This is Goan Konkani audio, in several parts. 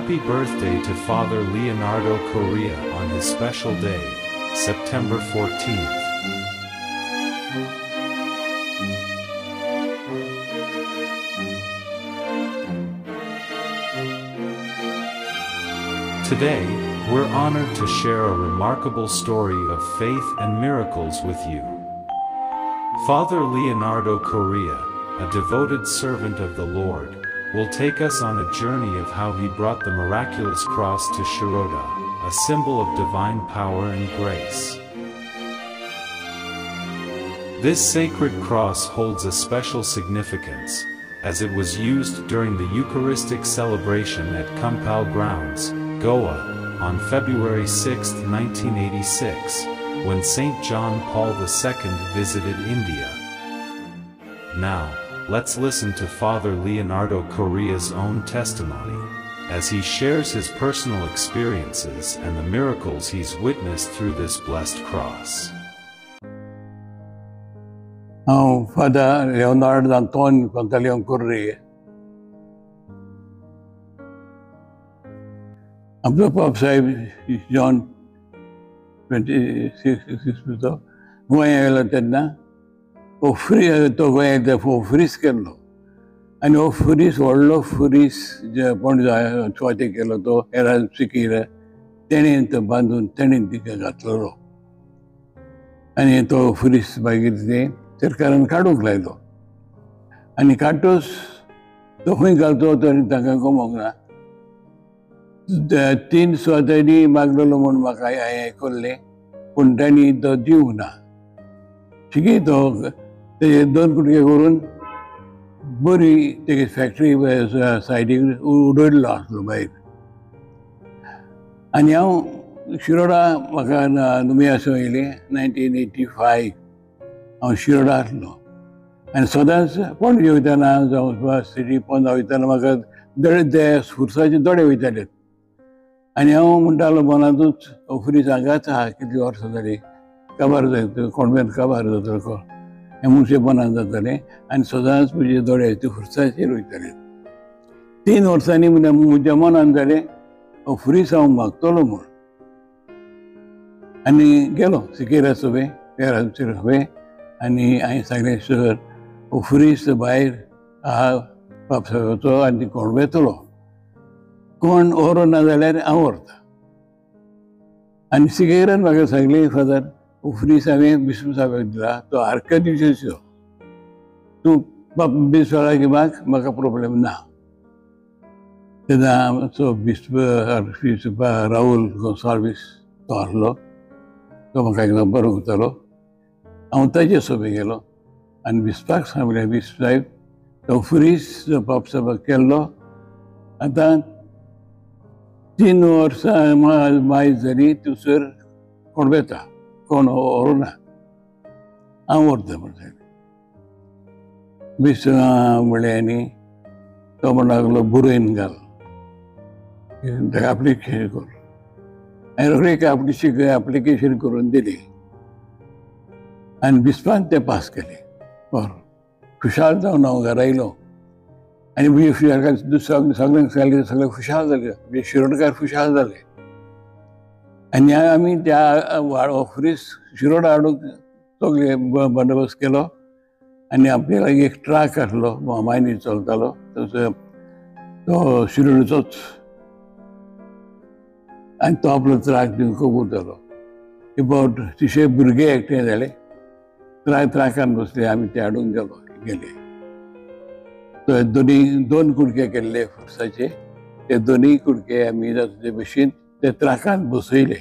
Happy birthday to Father Leonardo Correa on his special day, September 14th. Today, we're honored to share a remarkable story of faith and miracles with you. Father Leonardo Correa, a devoted servant of the Lord, will take us on a journey of how he brought the miraculous cross to Shiroda, a symbol of divine power and grace. This sacred cross holds a special significance, as it was used during the Eucharistic celebration at Campal Grounds, Goa, on February 6, 1986, when St. John Paul II visited India. Now, let's listen to Father Leonardo Correa's own testimony, as he shares his personal experiences and the miracles he's witnessed through this blessed cross. Father Leonardo Antonio Pantaleon Correa. आमचो पाप साहेब जॉन 26 गोंया गेलो तेन्ना हो फ्री तो गोंया हो फ्रीज केल्लो आनी हो फ्रीज व्हडलो फ्रीज जे पणजे सुवातेक केलो तो हेरान सिकीर तेणेन तो बांदून तेणेन तिका घातलेलो आनी तो फ्रीज मागीर ते सरकारान काडूंक लायलो आनी काडटूच तो खंय घालतो तो तांकां कमोंक ना. तीन सुवातांनी मागलेलो म्हूण म्हाका हांवें आयकल्लें पूण तांणी तो दिवंक ना. शिकी तो तेजे दोन कुडके करून बरी तेगे फॅक्टरी सायडीक उडयल्लो आसलो भायर. आनी हांव शिरोडा म्हाका नुमियासो येयलें 1985 हांव शिरोडा आसलो आनी सदांच पणजे वयतना जावं सिटी पोंदा वयतना म्हाका दडे ते फुरसाचे दोडे वयताले आनी हांव म्हणटालो मनांतूच हो फ्रीज हांगाच आहा कितलीं वर्सां जालीं काबार जायत कोणबेन काबार जातलो हें मुंगशें मनांत जातालें आनी सदांच म्हजे दोळे ते फुरसाचेर वयताले. 3 वर्सांनी म्हज्या मनांत जालें हो फ्रीज हांव मागतलो म्हूण आनी गेलो सिकेरा सोबें पेराचेर सोबें आनी हांवें सांगलें सर हो फ्रीज भायर आहा बापसाचो आनी कोण वेतलो कोण व्हरो ना जाल्यार हांव व्हरता. आनी सिकेरान म्हाका सांगलें फादर हो फ्रीज हांवें बिस्प साहेबाक दिला तो आर्कदिवसाचो तूं बाप बिस्वाळाक माग म्हाका प्रोब्लेम ना. तेन्ना आमचो बिस्प राहुल गोन्साल्वीस तो आसलो तो म्हाका एकदम बरो करतालो. हांव ताजे सोबे गेलो आनी बिस्पाक सांगलें बिस्प साहेब तो फ्रीज बाप साहेबाक केल्लो आतां 3 वर्सां मायज जाली थंयसर कोण वेता कोण व्हरूना हांव व्हरता म्हणटा. बिस्प म्हणलें आनी तो म्हणूंक लागलो बरोवन घाल ताका एप्लिकेशन कर. हांवें रोखडें एक एप्लिकेशन करून दिली आनी बिस्पान तें पास केलें. बरो खुशाल जावन हांव घरा येयलो आनी म्हजे फुशालकार सगळ्यांक सांगलें सगळे खुशाल जाले म्हणजे शिरोडकार खुशाल जाले. आनी आमी त्या फ्रीज शिरोडा हाडूंक सगळे बंदोबस्त केलो आनी आपल्या लागीं एक ट्रक आसलो मायनीर चलतालो तो शिरोडचोच आनी तो आपलो ट्रक दिवन कबूल जालो. एबावट तिशे भुरगे एकठांय जाले ट्रकान बसले आमी ते हाडूंक गेलो गेले. तो दोन कुडके केल्ले फुरसाचे ते दोनूय कुडके आमी जाता ते भशेन ते ट्रकान बसयले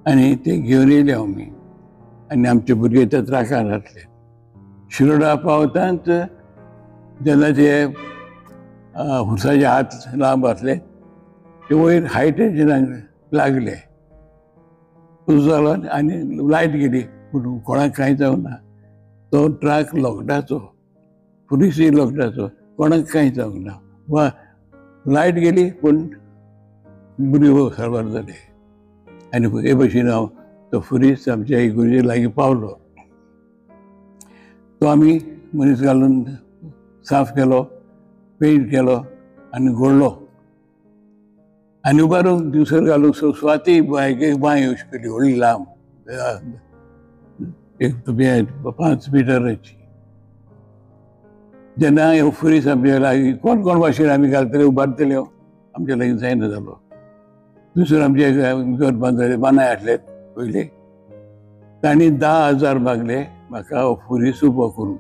आनी ते घेवन येयले आमी आनी आमचे भुरगे त्या ट्रकान घातले. शिरोडा पावतांच जेन्ना ते फुरसाचे हात लांब आसले ते वयर हाय टेन्शनाक लागले जालो आनी लायट गेली पूण कोणाक कांय जावं ना. तो ट्रक लोखणाचो पुलिसूय लोखणाचो कोणाक कांय जावंक ना वा लायट गेली पूण भुरगे सारवार जाले. आनी हे भशेन हांव तो फ्रीज आमच्या इगर्जे लागीं पावलो. तो आमी मनीस घालून साफ केलो पेंट केलो आनी घोळ्ळो. आनी उबारूंक दुसर घालूंक स्वाती बांय बांय अशी केली व्हडली लांब एक 5 मिटराची. जेन्ना ह्यो फुरीस आमच्या लागीं कोण कोण भाशेन आमी घालतले उबारतले आमच्या लागीं जायना जालो. दुसरो आमचे घर बांदले बांदाय आसले पयले तांणी 10,000 मागले म्हाका हो फुरीस उबो करूंक.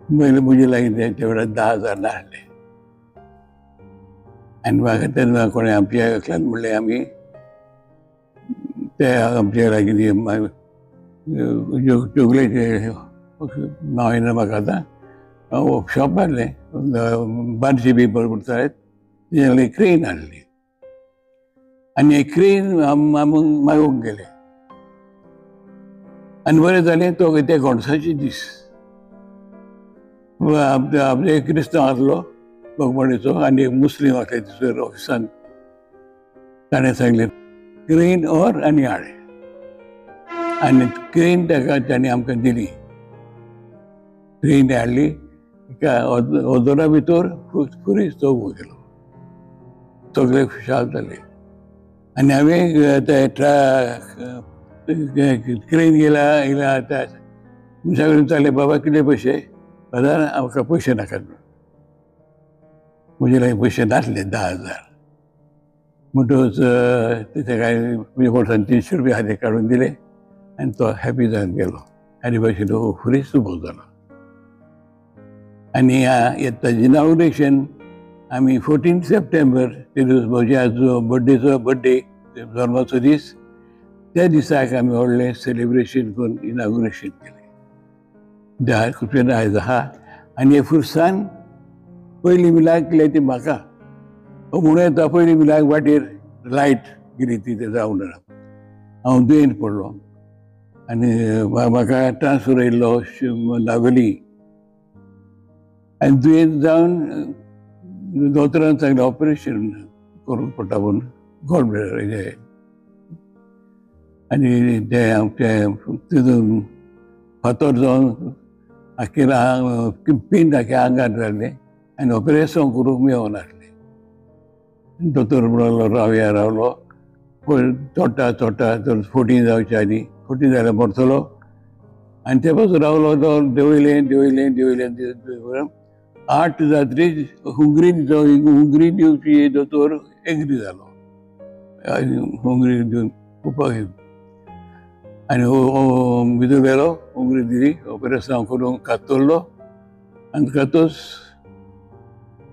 पयले म्हजे लागीं तेच्या वेळार 10,000 नासले. आनी म्हाका तेन्ना कोणें आमच्या एकल्यान म्हणलें आमी ते आमच्या लागीं चोगलेचे नांव येना म्हाका आतां शॉप बांदलें बारशी बी बरोबर तेजें क्रेन हाडली आनी क्रेन मागूंक गेले. आनी बरें जालें तो ते गोणसाचे दीस आपले एक क्रिस्तांव आसलो बोगमाणेचो आनी एक मुस्लीम आसले दुसऱ्या ऑफिसान. ताणें सांगलें क्रेन व्हर आनी हाड. आनी क्रेन ताका ताणें आमकां दिली. क्रेन हाडली ओदोरा भितर फुरीस तो उबो केलो. सगळे खुशाल जाले. आनी हांवें ते क्रेन गेला येयला त्या मनशा कडेन विचारलें बाबा कितले पयशे बाजार आमकां पयशे नाकात म्हणून. म्हजे लागीं पयशे नासले 10,000. म्हणटकच तेचे कांय म्हजे कडल्यान 300 रुपया हातीक काडून दिले आनी तो हॅपी जावन गेलो. आनी भाशेन हो फुरीस उबो जालो. आनी ताजें इनाग्रेशन आमी 14 सप्टेंबर ते दीस म्हज्या आजो बड्डेचो बड्डे जल्माचो दीस त्या दिसाक आमी व्हडलें सेलिब्रेशन करून इनाग्रेशन केलें. 10 रुपया आयज आहा. आनी हे फुरसान पयली मिलाक केली ती म्हाका म्हणून येता. पयली मिलाक वाटेर लायट गेली ती जावं ना. हांव दुयेंत पडलो आनी म्हाका ट्रान्सफर येयल्लो नावेली. आनी दुयेंत जावन दोतोरान सांगलें ऑपरेशन करूंक पडटा म्हणून गॉल ब्लॅडर हेजें. आनी तें आमचें तितून फातोर जावन आख्खे पिंड आख्या आंगार जाल्लें आनी ऑपरेशन करूंक मेळनासलें. दोतोर म्हणलो रावया रावलो पळय चोडटा चोडटा तर 14 जावचे आनी 14 जाल्यार मरतलो. आनी ते पासून रावलो तो देंवयलें देंवयलें देंवयलें 8 जात्री हुंगरी हुंगरी दिवची दोतोर एग्री जालो. आनी हुंगरी दिवन उपाय आनी भितर गेलो हुंगरी दिली ऑपरेशन करूंक कातरलो आनी कातोच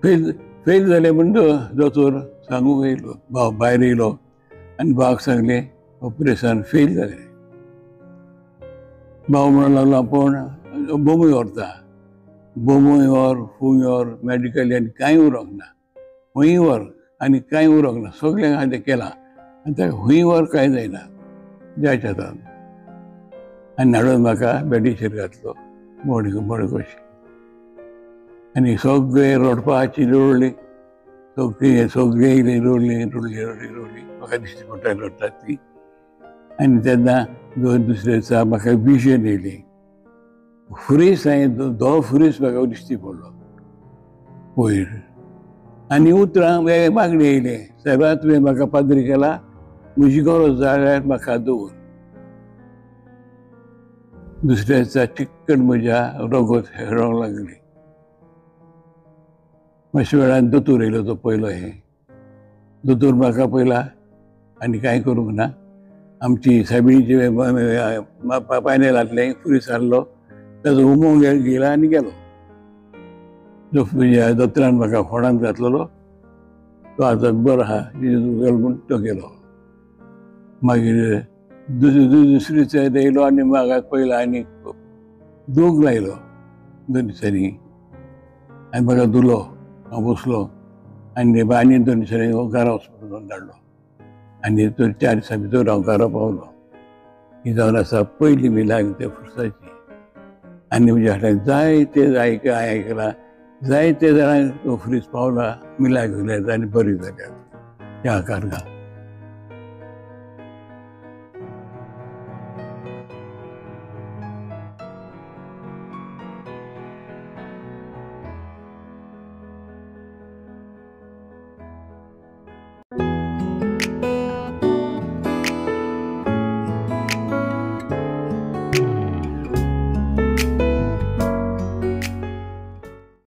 फेल फेल जालें म्हण दोतोर सांगूंक येयलो भाव भायर येयलो आनी भावाक सांगलें ऑपरेशन फेल जालें. भाव म्हणूंक लागलो आपूण बोंबय व्हरता बोंबय व्हर फूंय व्हर मॅडिकल आनी कांय उरोंक ना खंय व्हर आनी कांय उरोंक ना सगळें हांवें तें केलां आनी ताका खंय व्हर कांय जायना जायच्या आतां. आनी हाडून म्हाका बेडीचेर घातलो मड मड कशी आनी सगळे रडपाची रडली सगळीं सगळीं येयलीं रडलीं रडलीं रडलीं रडलीं म्हाका दिश्टी पडटा रडटात ती. आनी तेन्ना दोन दुसरे दिसा म्हाका विजन येयली फुरीस हांवें धवो फुरीस म्हाका दिश्टी पडलो वयर. आनी उतरां मागणी येयलें सायबा तुवें म्हाका पाद्री केला म्हजी गरज जाल्यार म्हाका दवर. दुसऱ्या दिसा चिक्कण म्हज्या रगत हेळोंक लागली. मातशे वेळान दोतोर येयलो तो पयलो हें दोतोर म्हाका पयला आनी कांय करूंक ना. आमची सायबिणीचे पायनेल आसलें फुरीस आहलो ताजो उमो गेला आनी गेलो. दोतोरान म्हाका फोंडांत घातलेलो तो आतां बरो आहा गेलो म्हूण तो गेलो. मागीर दुसरे दिसा येयलो आनी म्हाका पयलो आनी दोग लायलो 2 दिसांनी आनी म्हाका धुलो हांव बसलो आनी आनी 2 दिसांनी घरा वचपाक म्हणून धाडलो. आनी तो 4 दिसां भितर हांव घरा पावलो. ही जावन आसा पयली मिलाग्र त्या फुरसाची. आनी म्हज्या फाटल्यान जायते आयकलां जायते जाणांक फुरीस पावला मिलाग्र जाल्या आनी बरी जाल्या ह्या कारणान.